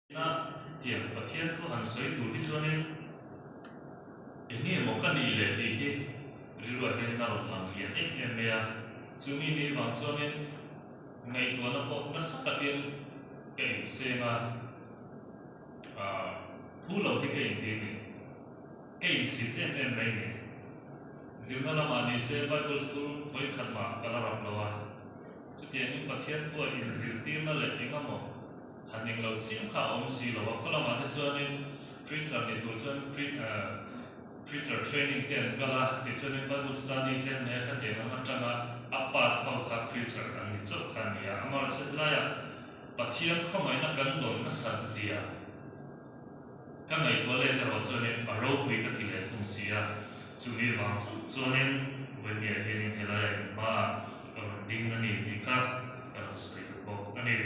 Ina tiang Pathian thu han sawi tur hi chuanin eng nge maw ka nih leh tih hi rilruah hianin a rawn lang lian em em mai a. Chumi ni vang chuanin ngaihtuahna pawh nasa takin ka inseng a, ah phu lo hi ka inti a ni. Ka insit em em mai ni. Zirna lamah ni se Bible School vawikhat mah ka la rap lo a. Chutiangin Pathian thua inzirtirna leh engemaw han englo chiam kha a awm si lo a, khaw lamah te chuanin preacher ni tur chuan preacher training te an kal a, tichuanin Bible study te an nei a, khatiang ang atanga a pass ho kha preacher an ni chauh kha a ni a, amaherawhchu helaiah Pathian khawngaihna kan dawn nasat zia Ka ngaihtuah let erawh chuanin a ropui ka ti leh thung si a, chumi vang chauh chuanin Vawinia hianin helaiah in hmaah ka rawn ding a ni tih kha ka rawn sawi duh bawk a ni.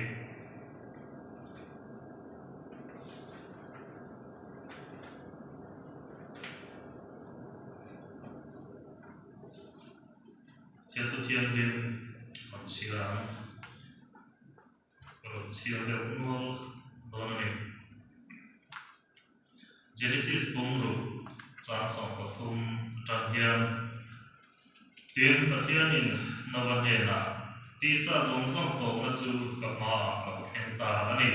Thianthu thianghlim rawn chhiar ang. Ka rawn chhiar deuh nual dawn a ni. Genesis bawngruh chang 13 atang hian, Tin, Pathianin Noah hnenah, Tisa zawng zawng tawpna chu ka hmaah a lo thleng ta a ni.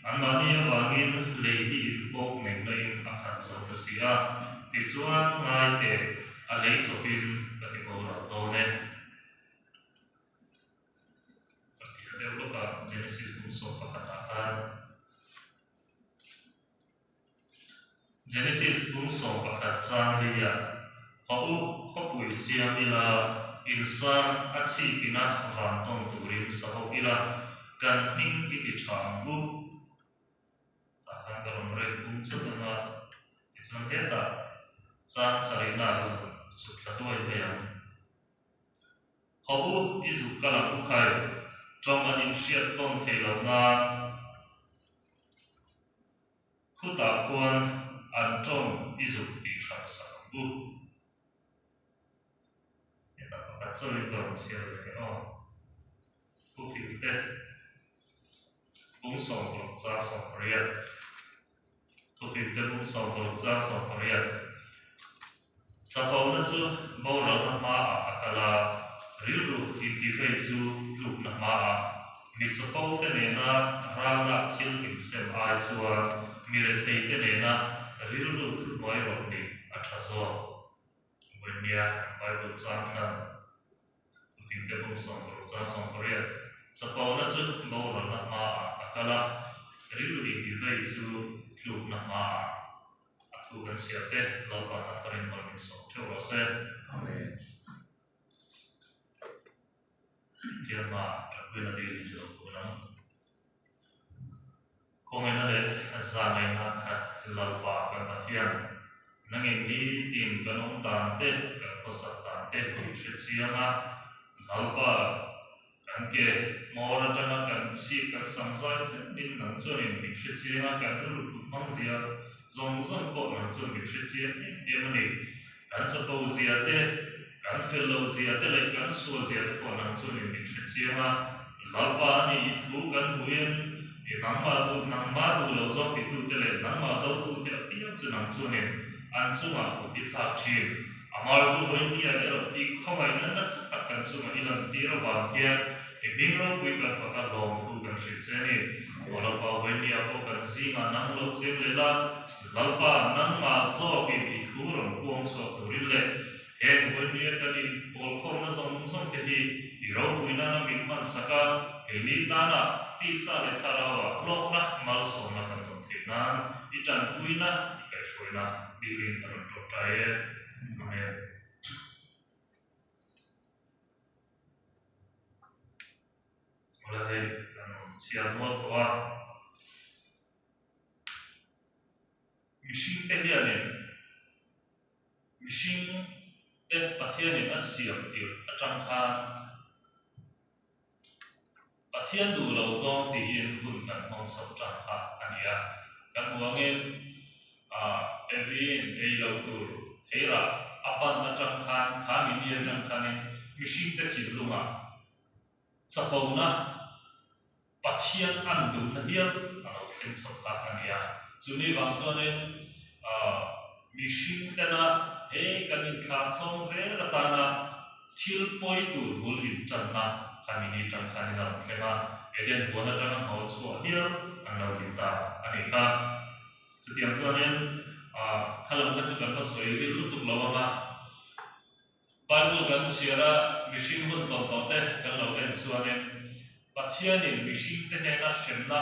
Anmahni avangin lei hi inpawk neihnain a khat zo ta si a, tichuan ngai teh a lei chawpin ka ti boral dawn e. Ka piah deuh lawk a, Genesis bung 11 ah khan Genesis bung 11 chang lia Haw u, khawpui siam ila, insang a chhipina van tawn turin sa ho ila, kan hming i ti tha ang u. Tah khan ka rawn rek bung chauh ang a, tichuan hetah chang sarihna ka rawn chhuk thla duai mai ang. Haw u, i zuk kal ang u khai, tawng an inhriat tawn thei lo nan khutah khuan an tawng i zuk tih hran sak ang u. Hetah pakhat chauhin ka rawn chhiar ve leh aw. Thu fing te, bung 16 chang 18. Thu fing te bung 16 chang 18. Chapona chu boralna hmaah a kal a, rilru intihvei chu tlukna hmaah. Mi chapote nena ralnak thil insem ai chuan mi retheite nena rilru thuhnuai rawh nih a tha zawk. Vawinia kan Bible chang thlan Thufingte bung 16 chang 18, Chapona chu boralna hmaah a kal a, rilru intihvei chu tlukna hmaah. A thu kan chhiar te Lalpan a tharin mal min sawm theuh rawh se. Amen. Thianma tanpuina dil in lo kun ang. Khawngaihna leh zangaihna khat Lalpa kan Pathian, nangin nitin kan awm dan te, kan khawsak dan te i hre chiang a, Lalpa Kan ke hmawr atanga kan chhip kan sam zai chenin nang chuanin min hre chiang a, kan rilru put hmang zia zawng zawng pawh nang chuan min hre chiang em em a ni. Kan chapo zia te, kan fel lo zia te leh kan sual zia te pawh nang chuanin min hre chiang a. Lalpa a ni i thu kan hmuhin i nangmah duh nangmah duh lo zawng titute leh nangmah dotute apiang chu nang chuanin an chungah kut i thlak thin. A hmar chu vawinia erawh i khawngaihna nasa tak kan chunga i lantir avang hian i hming ropui kan fak a lawmthu kan hrilh che a ni. Aw Lalpa, vawinia pawh kan zingah nang lo cheng leh la, Lalpa, nangmah zawkin i thu rawn puang chhuak turin leh heng vawinia kan inpawlkhawmna zawng zawng te hi i ropui nana min hmansak a, keini tana tisa leh thlarauah hlawkna malsawmna kan dawn theih nan i tanpuina i kaihhruaina dilin ka rawn tawngtai e. Amen. Awle hei kan rawn chhiar nual tawh a. Mihring te hianin mihring te Pathianin a siam tirh atang khan Pathian duh lo zawng tiin hun kan hmang chho tan kha a ni a. Kan hmu angin Eviin ei lo tur theirah a pan atang khan kha mini atang khanin mihringte thinlungah chapona. Pathian an duhna hial a lo thleng chho kha a ni a. Chumi vang chuanin mihring tena he kan inthlah chhawng zel atana thil pawi tur bul intanna kha mini tang khanin a rawn thleng a, Eden huan atanga hnawh chhuah hial an lo ni ta a nih kha. Chutiang chuanin khalam kha chu kan va sawi ril lutuk lo ang a. Bible kan chhiar a, mihring hun tawn tawh te kan lo en chuanin Pathianin mihringte hnena hremna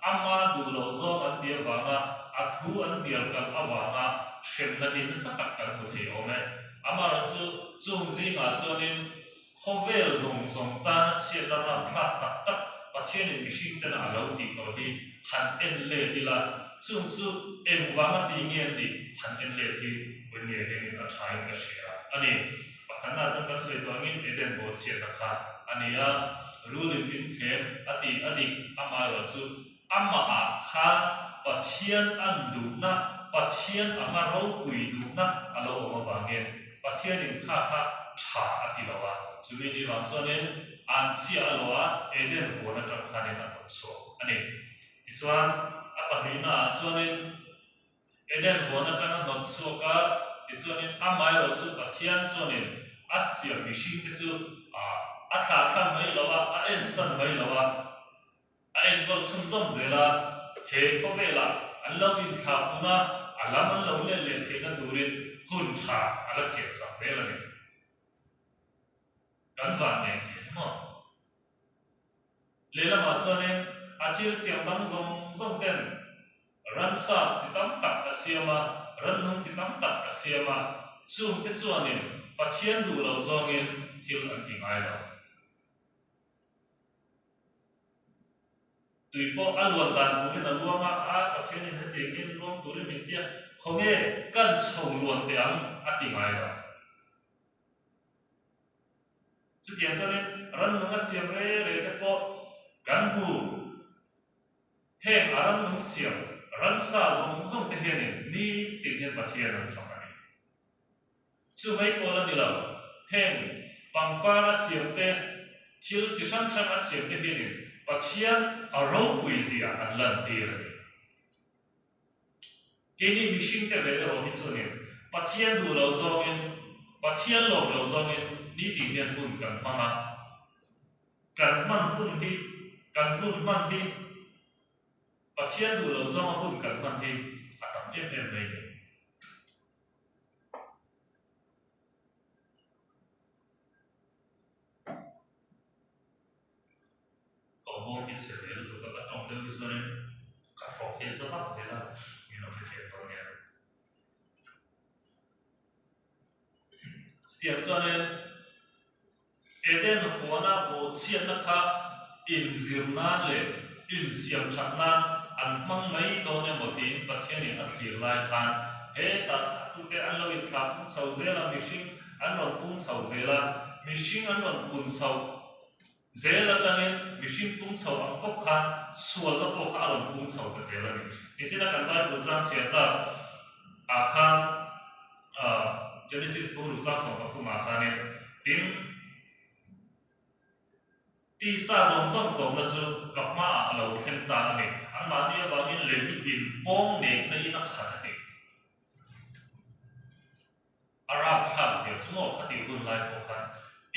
ama duh loh zawng an ti avanga a thu an hnial kalh avanga hremna hi nasa tak kan hmu thei awm e. Amaherawhchu chung zingah chuanin khawvel zawng zawng tana chhiatna ramthlak tak tak Pathianin mihringtena a lo tih tawh hi han en let ila, chung chu engvanga ti nge an nih han en let hi vawiin hianin a thain ka hria a ni. Pakhatna chuan kan sawi tawh angin Eden bawhchhiatna kha a ni a, rulin min thlem a tih a dik, amaherawhchu amahah khan Pathian an duhna, Pathian anga ropui duhna a lo awm avangin Pathianin kha kha tha a ti lo a, chumi ni vang chuanin an chhia a lo a, Eden huan atang khanin an rawn chhuak a ni. Tichuan, a pahnihnaah chuanin Eden huan atanga hnawt chhuak a, tichuanin amaherawh chu Pathian chuanin a siam mihringte chu a thlahthlam mai lo a, a ensan mai lo a, a enkawl chhunzawm zel a, he khawvelah an lo inthlak hun a, a lam an lo let leh theihna turin hun tha a la siamsak zel a ni. Kan van nei si hi maw? Lehlamah chuanin a thil siam dang zawng zawng ten ransa chi tam tak a siam a, rannung chi tam tak a siam a, chungte chuanin Pathian duh lo zawngin thil an ti ngai lo. Tui pawh a luan dan turin a luang a, a Pathianin hetiang hian luang turin min ti a, khawnge kan chho luan teh ang a ti ngai lo. Chutiang chuanin rannung a siam re re te pawh kan hmu. Heng a rannung siam ransa zawng zawng te hianin nitin hian Pathian an fak a ni. Chu mai pawl a ni lo, heng pangpar a siam te, thil chi hrang hrang a siam te hianin Pathian a ropui zia an lantir a ni. Keini mihringte ve erawh hi chuanin Pathian duh lo zawngin, Pathian lawm lo zawngin nitin hian hun kan hmang a. Kan hman hun hi, kan hun hman hi Pathian duh lo zawnga hun kan hman hi a tam em em mai ni. Ka awm hi chhe ve lutuk a, ka tawng deuh hi chuanin ka hrawk hi a za vak zel a, min lo hrethiam dawn nia. Chutiang chuanin Eden huana bawhchhiatna kha inzir nan leh insiam that nan an hmang mai dawn emaw tiin Pathianin a thlir lai khan hetah thlahtute an lo inthlah pung chho zel a, mihring an rawn pung chho zel a, mihring an rawn pun chho zel atangin mihring pung chho ang bawk khan sualna pawh kha a rawn pung chho ta zel a ni. Nichina kan Bible chang chhiar tak ah khan Genesis bung ruk chang 13 ah khanin tin, Tisa zawng zawng tawpna chu ka hmaah a lo thleng ta a ni. Anmahni avangin lei hi inpawng nekna in a khat a ti. A rapthlak zia chu maw khatih hun lai pawh khan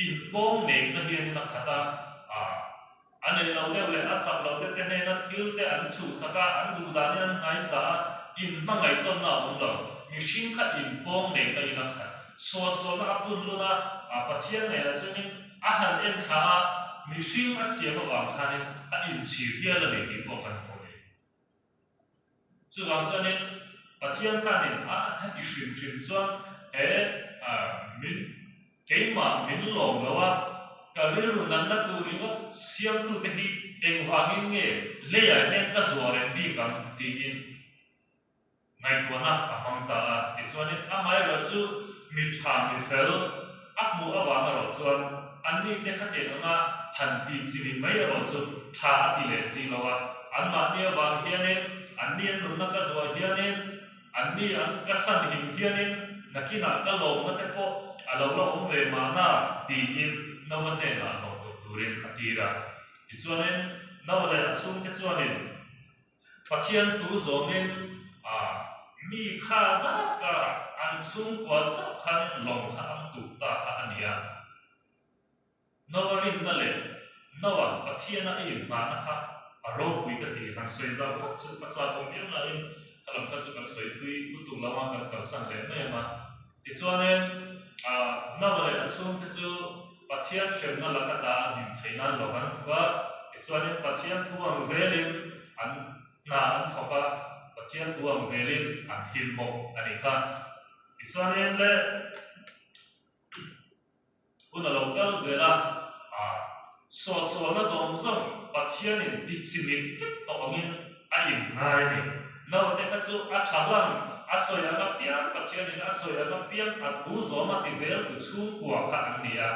inpawng nekna hianin a khat a, a nei lo deuh leh a chak lo deuh te hnena thil te an chhuhsak a, an duh danin an nghaisa a, inhmangaih tawnna a awm lo. Mihring kha inpawng nekna in a khat. Suahsualna a pun lun a, Pathian ngaihna chuanin a han en thla a, mihring a siam avang khanin a inchhir hial a ni tih pawh kan hmu a ni. Chuvang chuanin Pathian khanin a heti hrim hrim chuan he min keimah min lawm lo a, ka rilru natna tur ringawt siamtute hi engvangin nge leiah hian ka zuah reng bik ang tiin ngaihtuahna a hmang ta a. Tichuanin amaherawh chu mi tha mi fel a hmuh avang erawh chuan anni te khatiang anga han tih chimih mai erawh chu tha a ti leh si lo a. Anmahni avang hianin anni an nunna ka zuah hianin anni an ka chhan him hianin nakinah ka lawmna te pawh a lo la awm ve mahna tiin Noah hnenah lawm tuk turin a tir a. Tichuanin. Noah leh a chhungte chuanin Pathian thu zawmin mi kha zat karah an chhungkua chauh khanin lawng kha an tuk ta kha a ni a. Noah rinna leh Noah Pathiana a inhnahna kha a ropui ka ti. Han sawi zau vak chu a chak awm viau nain kha lam kha chu kan sawi thui lutuk lo a, kan kalsan leh mai ang a. Tichuanin Noah leh a chhungte chu Pathian hremna laka ta an him theih nan lo an thawk a, tichuanin Pathian thu ang zelin an hna an thawk a, Pathian thu ang zelin an him bawk a nih kha. Tichuanin le hun a lo kal zel a, suahsualna zawng zawng Pathianin tichimit vek tawh angin a inngai a ni. Naute kha chu a tha hlang, a sawi ang apiang, Pathianin a sawi ang apiang a thu zawm a ti zel tu chhungkua kha an ni a.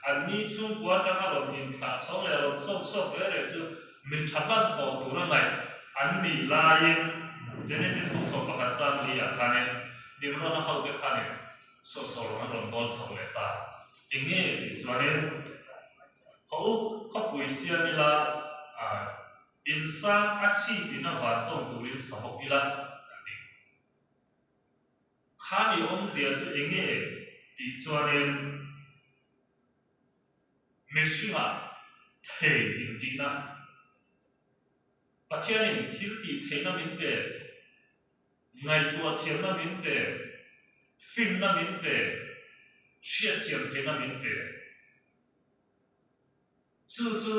Anni chhungkua atanga rawn inthlah chhawng leh rawn zawk chhuak ve reh chu mi tha hlan tawh tura ngaih an nih laiin Genesis buk 11 chang li ah khanin Nimrod-a hote khanin Saw saw an rawn bawl chho leh ta. Eng nge tih chuanin haw u khawpui siam ila insang a chhip in a van tawn turin sa bawk ila an ti. Khami awmzia chu eng nge tih chuanin mihringah thei intihna Pathianin thil tih theihna min pe. Ngaihtuah thiamna min pe, finna min pe, hriatthiam theihna min pe. Chu chu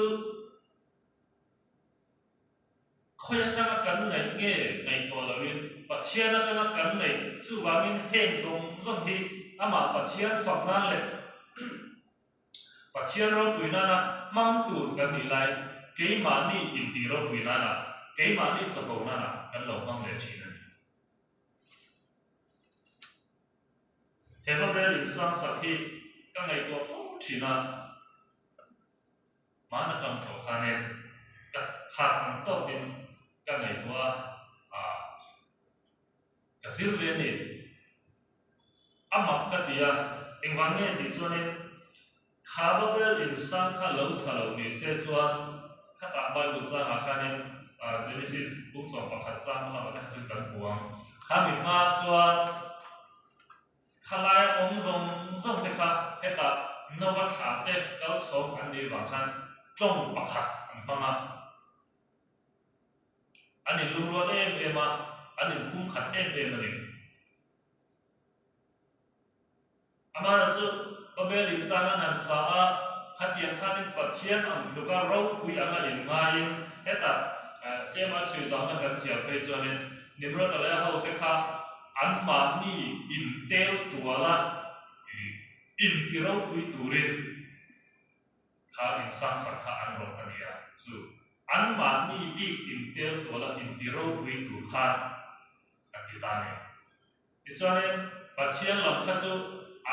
khawi atanga kan ngaih nge ngaihtuah loin Pathian atanga kan ngaih chuvangin heng zawng zawng hi amah Pathian fak nan leh Pathian ropui nana hmang tur kan nih lai keimahni intih ropui nana, keimahni chapo nana kan lo hmang leh thin a ni. He Babel insangsak hi ka ngaihtuah fo thin a, hmaan atang tawh khanin ka phak ang tawkin ka ngaihtuah a, ka zir ve a ni. A mak ka ti a, engvang nge tih chuanin kha Babel insang kha lo sa lo ni se chuan khatah Bible changah khanin Genesis buk 11 chang lamah te kha chu kan hmu ang. Kha mi hma chuan khalaia awm zawng zawng te kha hetah Nova thla te kal chhawng an nih vang khan tawng pakhat an hmang a. An inlungrual em em a, an inpumkhat em em a ni. Amaherawhchu chu Babel insang an han sa a, khatiang khanin Pathian ang tluka ropui anga inngaiin hetah tlema chhui zauhna kan chhiar phei chuanin Nimrod-a leh a hote kha anmahni intel tuala inti ropui turin kha insangsak kha an rawh a ni a, chu anmahni bik intel tuala inti ropui tur khan a ti ta ni. Tichuanin Pathian lam kha chu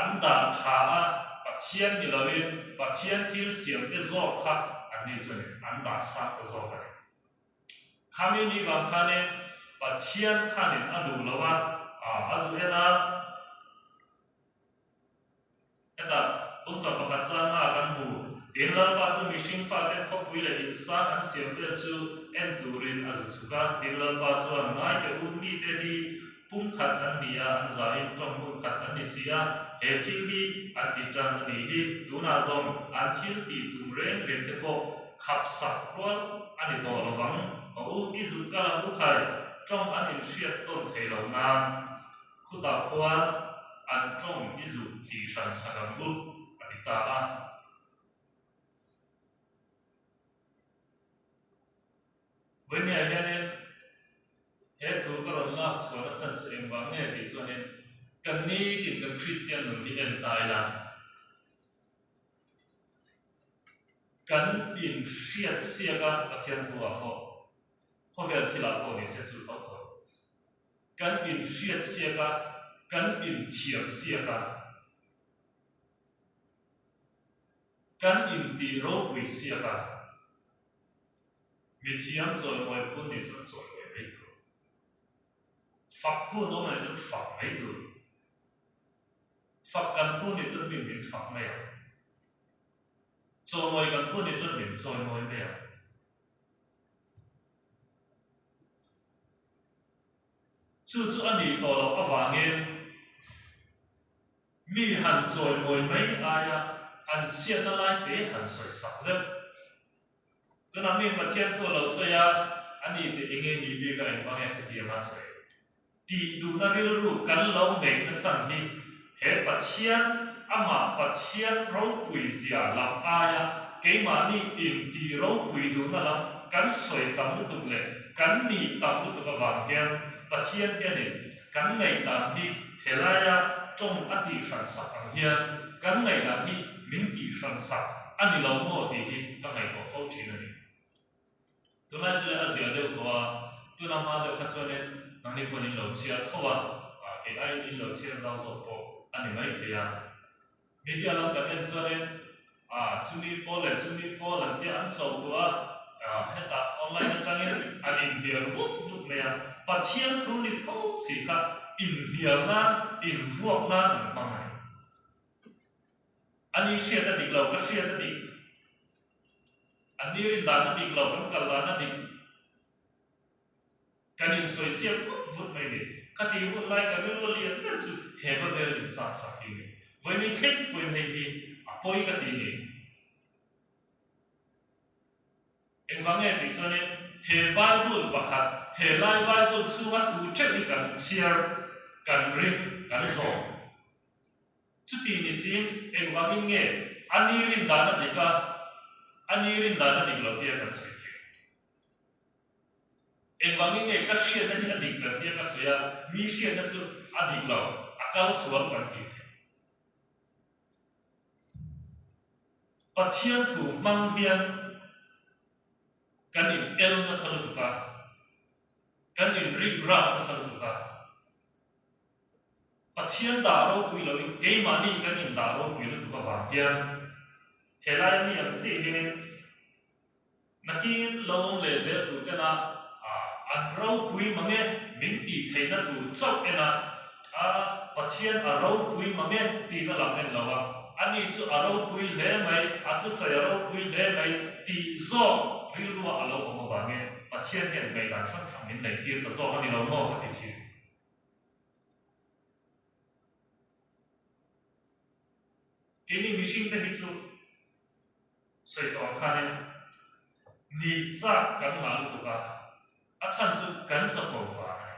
an dan tha a, Pathian ni loin Pathian thil siamte zawk kha anni chuanin an dah sang ta zawk a ni. Khami ni vang khanin Pathian khanin a duh lo a, a zu en a. Hetah Pawngsa pakhat changa kan hmu. In Lalpa chu mihring fate khawpui leh insang an siam vel chu en turin a zu chhuk a. In Lalpa chuan ngaite u mite hi pumkhat an ni a, an zahin tawng hmun khat an ni si a, he thil hi an ti tan a nih hi. Tunah zawng an thil tih tum reng reng te pawh khap sak rual a ni tawh lo vang. A u i zut kal ang u khai, tawng an inhriat tawn thei lo nan. Khutah khuan an tawng i zuk tih hran sak ang u, a ti ta a. Vawinia hianin he thu ka rawn lak chhuahna chhan chu engvang nge tih chuanin kan nitin kan Kristian nun hi en ta ila. Kan inhriat siak a Pathian thu ah pawh khawvel thilah pawh ni se chu tho tho. Kan inhriat siak a, kan inthiam siak a, kan intih ropui siak a, mithiam chawimawi phun nih chuan chawimawi mai tur, fak phun awm anih chuan fak mai tur, fak kan phun nih chuan min min fak mai ang, chawimawi kan phun nih chuan min chawimawi mai ang. Chu chu a nih tawh loh avangin mi han chawimawi mai aia an chhiatna lai te han sawi sak zeuh. Tunah mi Pathian thu a lo sawi a, a ni teh enge ni bik a engvang nge khatiang a sawi? Tih duhna rilru kan lo neihna chhan hi he Pathian, amah Pathian ropui zia lam aia keimahni intih ropui duhna lam kan sawi tam lutuk leh kan nih tam lutuk avang hian Pathian hianin kan ngaihdan hi helaia tawng a tihhran sak ang hian kan ngaihdan hi min tihhran sak a ni lo maw tih hi ka ngaihtuah fo thin a ni. Tunlai chu leh a zia deuh tawh a, tuna hma deuh kha chuanin nangni pawn in lo chhiar tho a, kei aiin in lo chhiar zau zawk pawh a ni mai thei a. Media lam kan en chuanin chumi pawl leh chumi pawl an tia an cho tawh a, hetah online atangin an inhnial vut vut mai a, Pathian thu ni tho si kha inhnial nan, invuak nan an hmang a ni. A ni hriat a dik lo, ka hriat a dik. An ni rin dan a dik lo, kan kal dan a dik. Kan insawi siam vut vut mai ni. Ka tih hun lai ka rilru lian ber chu he Babel in sak sak hi ni. Vawiin thleng pawhin hei hi a pawi ka ti ni. Engvang nge tih chuanin he Bible pakhat, he lai Bible chhunga thu theuh hi kan chhiar, kan ring, kan zawm. Chuti ni siin engvangin nge a ni rin dan a dik a, a ni rin dan a dik lo tia kan sawi theih? Engvangin nge ka hriatna hi a dik ber tia ka sawi a, mi hriatna chu a dik lo, a kal sual kan tih theih? Pathian thu hmang hian kan in el nasa lutuk a, kan in rik rak nasa lutuk a. Pathian dah ropui loin keimahni kan indah ropui lutuk avang hian helai mi ang chiah hianin nakin lo awm leh zel tur tena an ropui mange min tih theihna tur chauh ena a Pathian a ropui mange tihna lam en lo a, ani chu a ropui hle mai, a thusawi a ropui hle mai tih zawk rilrua a lo awm avangin Pathian hian ngaihdan hrang hrang min neihtir ta zawk a ni lo maw ka ti thin. Keini mihringte hi chu sawi tawh ang khanin nih chak kan ngah lutuk a, a chhan chu kan chapo vang a ni.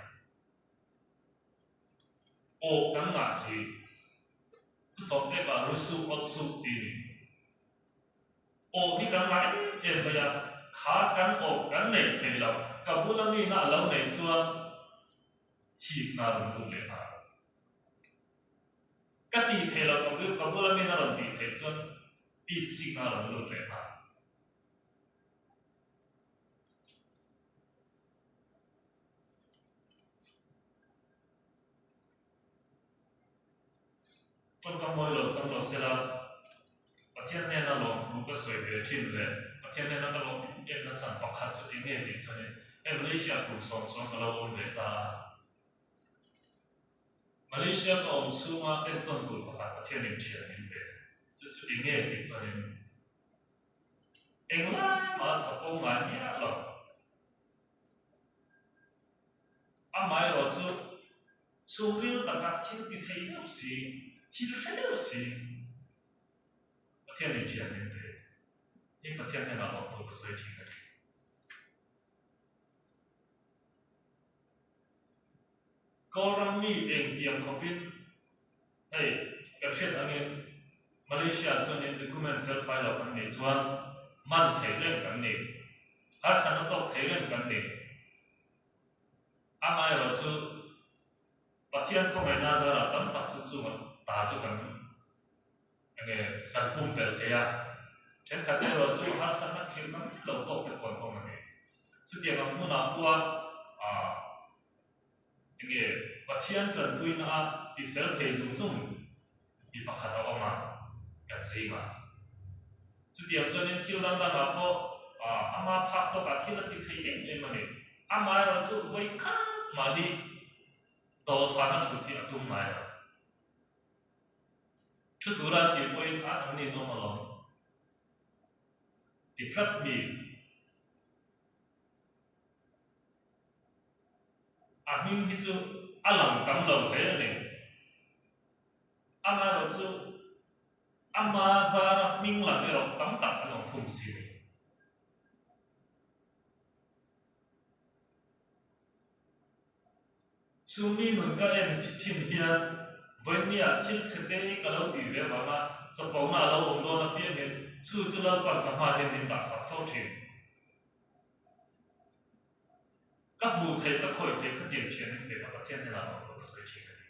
Awh kan ngah si, thusawm pekah rusuh awt suh tih a ni. Awh hi kan ngah em em mai a, kha kan awh kan neih theih loh, ka bula mina a lo neih chuan Thikna a rawn lut leh nghal. Ka tih theih loh ka bul ka bula min a rawn tih theih chuan tihsikna a rawn lut leh nghal. Tawngkam mawi lo chang lo sela, Pathian hnena lawmthu ka sawi ve thin leh Pathian hnena ka lawm em em na chhan pakhat chu eng nge tih chuanin hei Malaysia kum sawm chuan ka lo awm ve ta a. Malaysia ka awm chhunga entawn tur pakhat Pathianin thian min pe. Chu chu eng nge tih chuanin englai mah chapo ngai miah lo. Amaherawhchu Chhungril taka thil ti thei deuh si, thil hre deuh si Pathian in thian min pe. Hei Pathian hnenah lawm tur ka sawi thin a ni. Kawlram mi engtiang khawpin hei kan hriat angin Malaysia chuanin document fel fai lo kan neih chuan man thei reng kan ni, harsatna tawk thei reng kan ni. Amaherawh chu Pathian khawngaihna zarah tam tak chu chunga ta chu kan enge kan pumpelh thei a, thenkhat erawh chu harsatna thilna mai lo tawk te pawh an awm a ni. Chutiang ang hmunah pawha ah enge Pathian tanpuina a tifel thei zung zung mi pakhat a awm a kan zingah. Chutiang chuanin thil dang dangah pawh ama phak tawkah thil a ti thei em em a ni. Amaherawh chu vawi khat mah hi dawhsana thut hi a tum ngai lo. Thu tura an tih pawhin a ang niin awm alawm ti tlat mi. A hming hi chu a lang tam lo hle a ni. Amaherawhchu ama zara hming lang erawh tam tak an awm thung si a ni. Chu mi nun ka en thin hian vawinia thil chhe te hi ka lo tih ve avanga chawpona a lo awm dawn apiangin chu chu Lalpan ka hma hian min dahsak fo thin. Ka hmuh theih ka khawih theih khatiang thian min pek a Pathian hnenah awm tur ka sawi thin a ni.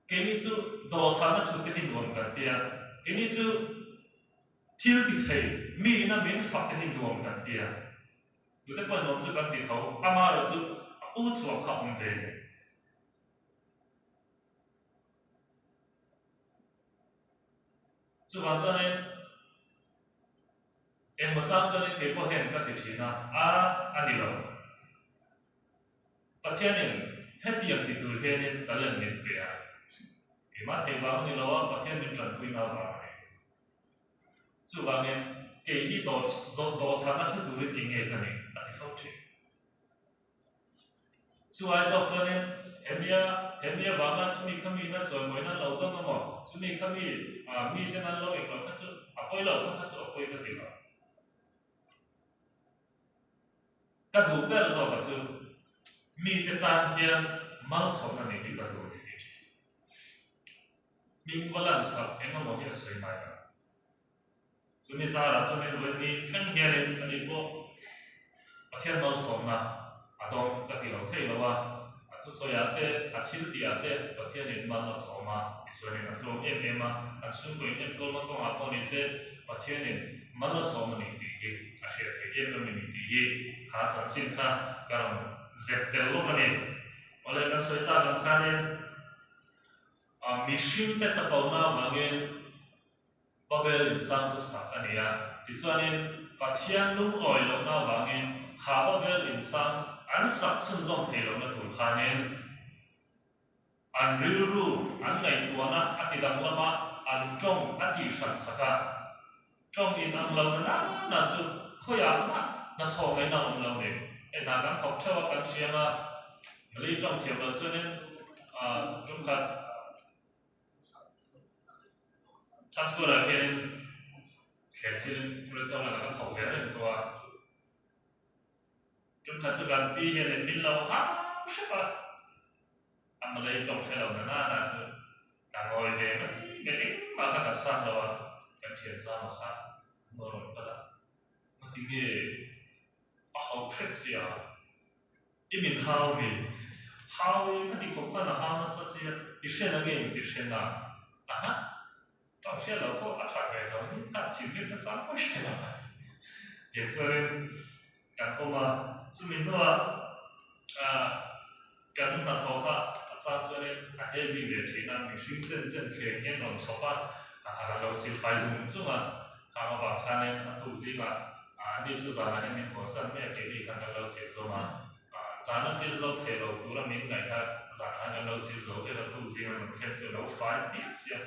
Keini chu dawhsana thut te hi nuam kan tia, keini chu thil ti thei mi ina min fak te hi nuam kan tia. Tute pawh nuam chu kan ti tho, amaherawh chu a u chhuak kha awm ve ni. Chuvang chuanin engmaw chang chuanin kei pawh hian ka ti thin a, a a ni lo. Pathianin hetiang ti tur hianin talent min pe a, keimah thei vang a ni lo a, Pathian min tanpuina vang a ni. Chuvangin kei hi dawhsana thu turin eng nge ka nih a ti fo thin. Chu ai zawk chuanin hemia hemi avanga chumi kha mi na chawimawi nan lo dawng emaw chumi kha mi mite nan lo englo kha chu a pawi lo kha kha chu a pawi ka ti lo. Ka duh ber zawka chu mite tan hian malsawmna nih hi ka duh a ni tih thin. Hming va lan sak eng emaw hi a sawi ngai lo. Chumi zarah chuanin vawi ni thleng hianin ani pawh Pathian malsawmna a dawng ka ti lo thei lo a, a thusawiah te, a thil tihah te Pathianin mal a sawm a, tichuanin a tlawm em em a, an chhungkaw in enkawlna kawngah pawh ni se Pathianin mal a sawm a ni tih hi a hriat theih em em a ni tih hi kha chanchin kha ka rawn zep tel lawk a ni. Awle kan sawi tak ang khanin mihringte chapona avangin Babel insang chu sak a ni a. Tichuanin, Pathian lungawi lohna avangin kha Babel insang an sak chhunzawm thei lohna tur khanin an rilru, an ngaihtuahna a ti danglam a, an tawng a tihhran sak a. Tawng inang lohna nana chu khawiah mah hnathawh ngaihna awm lo ni. Hna kan thawk theuh a, kan hriam a, Malay tawng thiam loh chuanin tumkhat, Chhapchhualah khianin thlen chilin Rinchawng lakah kan thawk ve reng tawh a, tumkhat chu kan pi hianin min lo hau hrep a, a Malay tawng hre lo na nana chu ka ngawi ve mai mai engmah kha ka chhang lo a, kan thian zama kha an rawn rawn kal a, ngatinge a hauh hrep che a? I min hau mi? Hau i ka ti khawp khan a hau nasa che a, i hre na nge min ti hre na? Aha, tawng hriat loh pawh a that ve tho hi, kha thinrim na chang pawh i hre lo a. Tiang chuanin kan awm a, chumi hnuah kan hnathawh kha a chang chuanin a heavy ve thin a, mihring chen chen thleng hian rawn chhawp a, kha kan lo silfai zung zung a, khang avang khanin a tuk zingah Ani chu zanah hian min haw san mai a, keini khan kan lo sil zawm a. Zana sil zo thei lo tura min ngaih kha zanah khan kan lo sil zo vek a, tuk zinga rawn thleng chu a lo fai hmiah sia.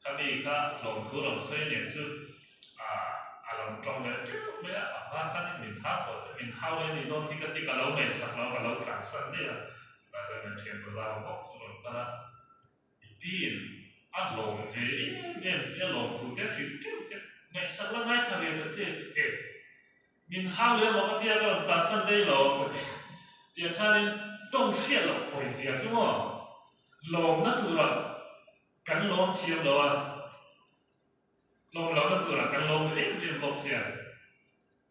Khami kha lawmthu rawn sawi nen chu a lo tawng leh teuh mai a, a hma khanin min hau pawh se min hau leh ni dawn hi ka ti ka lo ngaihsak lo a, ka lo tlansan daih a. Chutah chuan kan thian bazar bawk chu rawn kal a. Piin a lawm ve em em che, a lawm thu te hrilh teuh che, ngaihsak la ngaithla ve ta che ti e, min hau leh maw ka tia ka rawn tlansan daih lo ka ti. Tiang khanin tawng hriat loh pawizia chu maw lawmna turah kan lawm thiam lo a, lawm lohna turah kan lawm ta em em bawk sia.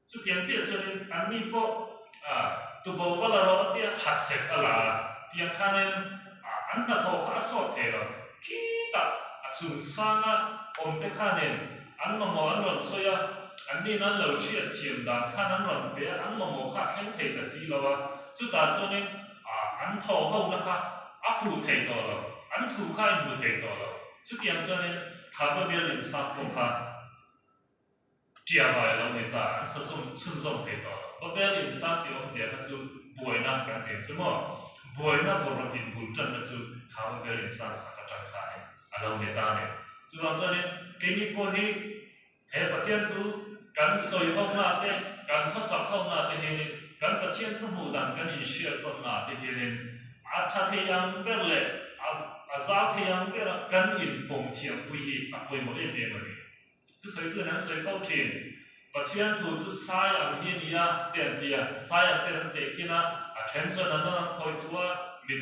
Chutiang chiah chuanin anni pawh tubo va la rawh a tia hachhek a la a, tiang khanin an hnathawh kha a sawt thei lo. Khitah a chung sanga awmte khanin an mamawh an rawn sawi a, anni'n an lo hriat thiam dan khan an rawn pe a, an mamawh kha a thleng thei ta si lo a. Chutah chuanin an thawh hona kha a fuh thei tawh lo, an thu kha a inhmu thei tawh lo. Chutiang chuanin Kha Babel insang pawh kha Ṭiavai a lo ni ta, an sa zawm chhunzawm thei tawh lo. Babel insang tih awmzia kha chu buaina kan ti ang chu maw? Buaina bawrh inbul ṭanna chu kha Babel insang sak aṭang khanin a lo ni ta a ni. Chuvang chuanin keini pawh hi he Pathian thu kan sawi ho hna te, kan khawsak ho hna te hianin. Kan Pathian thu hmuh dan kan inhriat tawnna ah te hianin a tha thei ang ber leh a zau thei ang bera kan inpawm thiampui hi a pawimawh em em a ni. Thusawitu in an sawi fo thin. Pathian thu chu sai ang hi a ni a te an ti a, sai ang ten an tehkhin a, a then chuan an nawn an khawi fu a, mit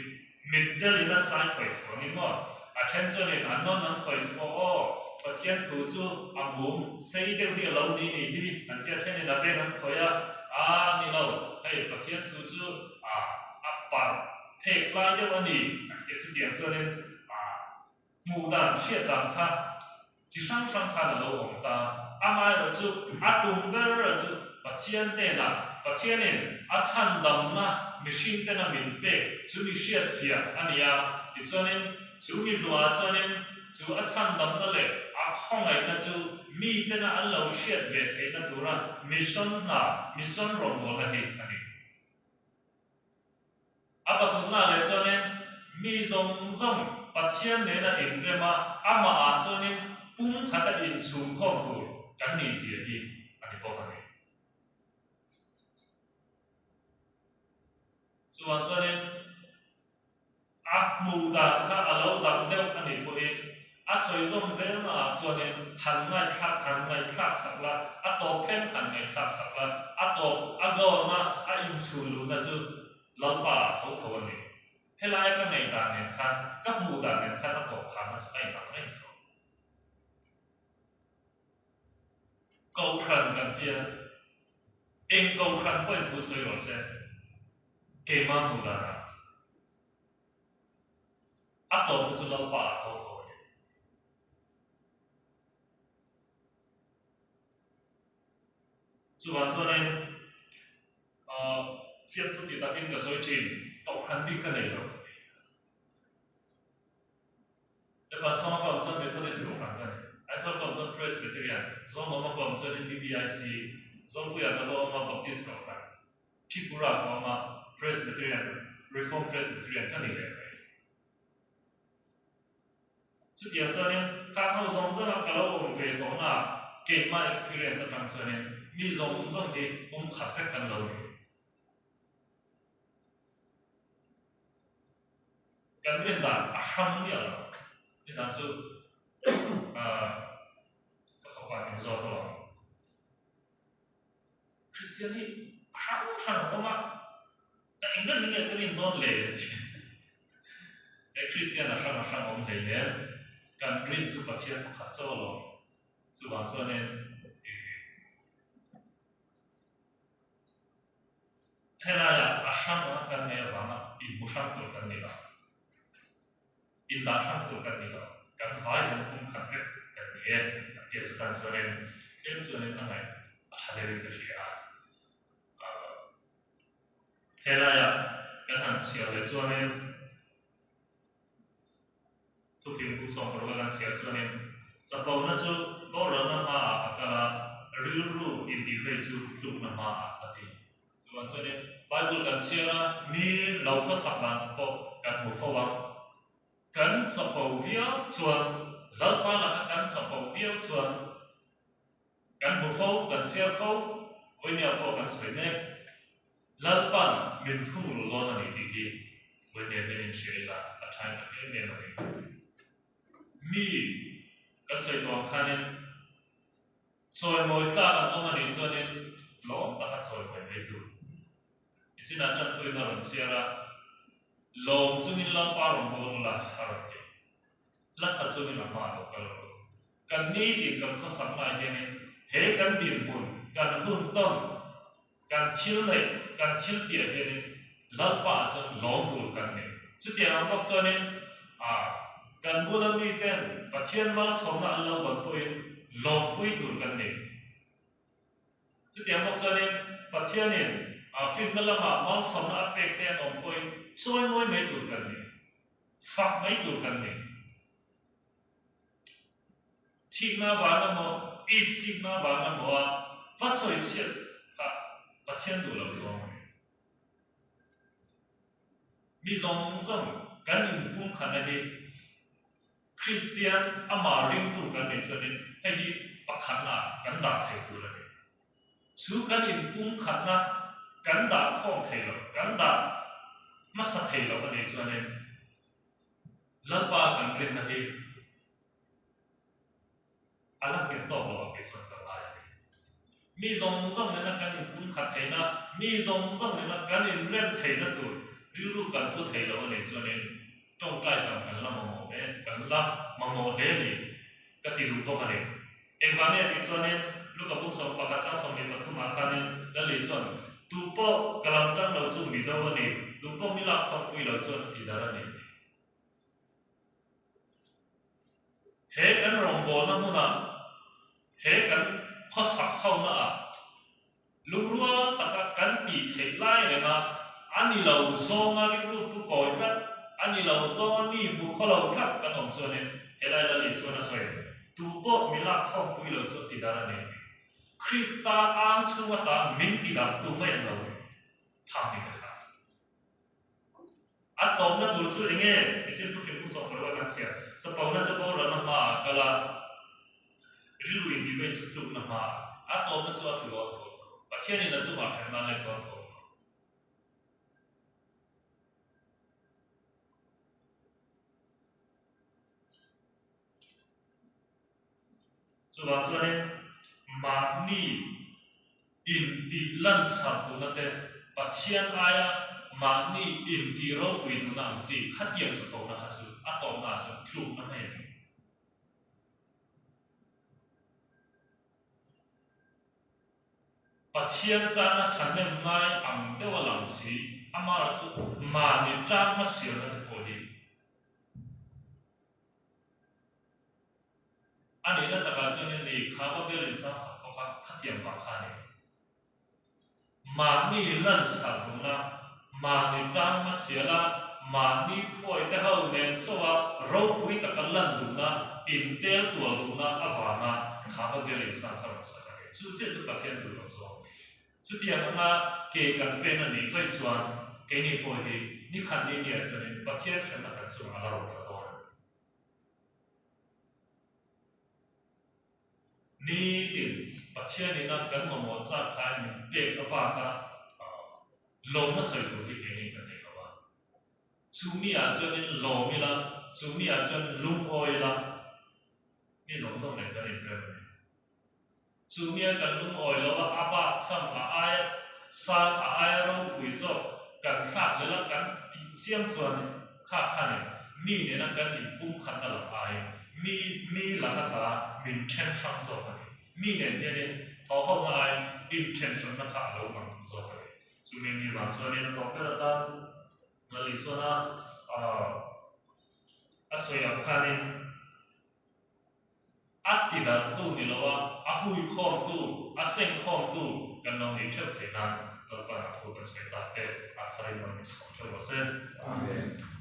mit delin a sai khawi fu angin maw? A then chuanin an nawn an khawi fu a, aw Pathian thu chu a mum sei deuh hi a lo ni nih hi an ti a, thenin a beng an khawi a, aa ni lo, hei Pathian thu chu a a parh phek lai deuh a ni an ti a, chutiang chuanin a Hmuh dan hriat dan kha chi hrang hrang khan a lo awm ta. Amaherawh chu a tum ber chu Pathian hnenah Pathianin a chhandamna mihring tena min pek chu mi hriat fiah a ni a. Tichuanin chu mi zuah chuanin chu a chhandamna leh a khawngaihna chu mi tena an lo hriat ve theihna tura mission hna, mission rawngbawlna hi a ni. A pathumna leh chuanin mi zawng zawng Pathian nena inrem a, amahah chuanin pumkhata inchhungkhawm tur kan nih zia hi a ni bawk a ni. Chuvang chuanin A hmuh dan kha a lo dang deuh a nih pawhin a sawi zawm zel naah chuanin han ngaihthlak han ngaihthlak sak la, a tawp thleng han ngaihthlak sak la, a tawp a goal-na a inchhun luhna chu Lalpa ah tho tho a ni. Helaia ka ngaih dan nen khan, ka hmuh dan nen khan a tawp khanna chu a inang reng tho. Kohhran kan tia, eng kohhran pawhin thu sawi rawh se, keimah hmuh danah a tawpna chu Lalpa ah tho tho a ni. Chuvang chuanin fiamthu ti takin ka sawi thin, kohhran bik ka nei lo ka ti. Lepa chhunga ka awm chuan Methodist kohhran ka ni. Aizawl ka awm chuan Presbyterian, Zawlnawma ka awm chuanin BBIC, Zawlpuia ka zawm a Baptist kohhran, Tripura ka awm a Presbyterian, Reformed Presbyterian ka ni leh mai. Chutiang chuanin khang ho zawng zawnga ka lo awm ve tawhna keimah experience atang chuanin mi zawng zawng hi pum khat vek kan lo ni. Kan rin dan a hrang miah lo. Nizan chu ka fapa min zawt alawm. Kristian hi a hrang hrang a awm a, a eng ber hi nge ka rin dawn le ti. He Kristian a hrang a hrang awm hleinem, kan rin chu Pathian pakhat chauh alawm. Chuvang chuanin Helaiah a hrang a kan nei avanga inhmu hrang tur kan ni lo. Indah hrang tur kan ni lo. Kan vai hian pum khat vek kan ni e. Kan tia chu tan chuanin tlem chuanin a ngaih a tha deuhin ka hria a. Helaiah kan han chhiar leh chuanin Thufing bu sawm paruk a kan chhiar chuanin chapona chu boralna hmaah a kal a, rilru intihhei chu tlukna hmaah a ti. Chuvang chuanin Bible kan chhiar a, mi lo khawsak dan pawh kan hmu fo ang. Kan chapo viau chuan, Lalpa laka kan chapo viau chuan kan hmu fo, kan chhiar fo, vawinia pawh kan sawi mek. Lalpan min thungrul dawn a ni tih hi vawinia hian inhria ila a thain tak em em a ni. Mi kan sawi tawh ang khanin chawimawi tlak an awm a nih chuanin lawm taka chawimawi mai tur. I chinah tantuin a rawn chhiar a, lawm chungin Lalpa rawn bawl ula a rawn ti. Hla sa chungin a hma a lo kal rawh u. Kan nitin kan khawsak lai hianin he kan dinhmun, kan hun tawn, Kan thil neih, kan thil tiah hianin Lalpa ah chuan lawm tur kan nei. Chutiang ang bawk chuanin ah kan bula miten Pathian malsawmna an lo dawn pawhin lawmpui tur kan nei. Chutiang bawk chuanin Pathianin ah finna lamah malsawmna a pek te an awm pawhin chawimawi mai tur kan nei. Fak mai tur kan nei. Thikna vang emaw, itsikna vang emaw a va sawi chhiat kha Pathian duh lo zawng a ni. Mi zawng zawng kan inpumkhatna hi Kristian amah ringtu kan nih chuanin hei hi pakhatna kan dah thei tur a ni. Chu kan inpumkhatna kan dah khawm thei lo, kan dah hmasa thei lo a nih chuanin Lalpa kan rinna hi a la nghet tawk lo ang tih chuan ka ngai a ni. Mi zawng zawng nena kan inpumkhat theihna, mi zawng zawng nena kan inrem theihna tur rilru kan pu thei lo a nih chuanin tawngtai tam kan la mamawh hle, kan la mamawh hle a ni ka ti duh bawk a ni. Engvang nge tih chuanin Luka buk 11 chang 23 ah khanin Lali chuan, Tu pawh ka lam tang lo chu mi do a ni, tu pawh mi lak khawmpui lo chuan a ti dar a ni a ti. He kan rawngbawlna hmunah, he kan khawsak honaah lungrual taka kan tih theih lai renga a ni lo zawnga rilru pu kawi tlat, a ni lo zawnga mi hmu khaw lo tlat kan awm chuanin helai Lal Isuan a sawi, Tu pawh mi lak khawmpui lo chu ti dar a ni a ti. Krista ang chhung ata min ti darhtu mai an lo ni thang ni te kha. A tawpna tur chu eng nge? Nichin thu hrilh hmuh sawm parua kan chhiar. Chapona chu boralna hmaah a kal a, rilru intihvei chu tlukna hmaah. A tawpna chu a tlu dawn tho tho. Pathianin a chungah hremna a let dawn tho tho. Chuvang chuanin mahni intih lansarh duhna te, Pathian aia mahni intih ropui duhna ang chi khatiang chapona kha chu a tawpnaah chuan tlukna mai a ni. Pathian tana thahnem ngai ang deuha lang si, amaherawhchu mahni tang hmasialna te pawh hi A nihna takah chuan in ni kha va bial in sang sak bawk a, khatiang vang kha a ni. Mahni lanchhar duhna, mahni tang hmasiala, mahni phuai te ho nen chauha ropui taka lan duhna, intel tual duhna avanga kha va bial in sang kha rawn sak a ni. Chu chiah chu Pathian duh loh zawng a ni. Chutiang anga ke kan pen a nih vaih chuan keini pawh hi ni khat ni niah chuanin Pathian hremna kan chungah a la rawn tla dawn a ni. Nitin Pathianina kan mamawh chak khain min pek a bak a, lawmna sawi tur hi keini kan nei lo a. Chu mi ah chuanin lawm ila, chu mi ah chuan lungawi ila, mi zawng zawng nen kan inrem a ni. Chu mia kan lungawi lo a, a bak cham a aia sang a aia ropui zawk kan thlak lel a kan tih chiam chuan kha khanin mi nena kan inpumkhatna lam aiin mi mi laka ta min then hrang zawk a ni. Mi nen hianin thawhhona aiin inthen hranna kha a lo lang zawk a ni. Chumi mi vang chuanin a tawp ber atan Lal Isuana a sawi ang khanin, A ti darhtu ni lo a, a huikhawmtu, a sengkhawmtu kan lo nih theuh theih nan Lalpan a thu kan sawi tak te a tharin rawn insawm theuh rawh se. Amen.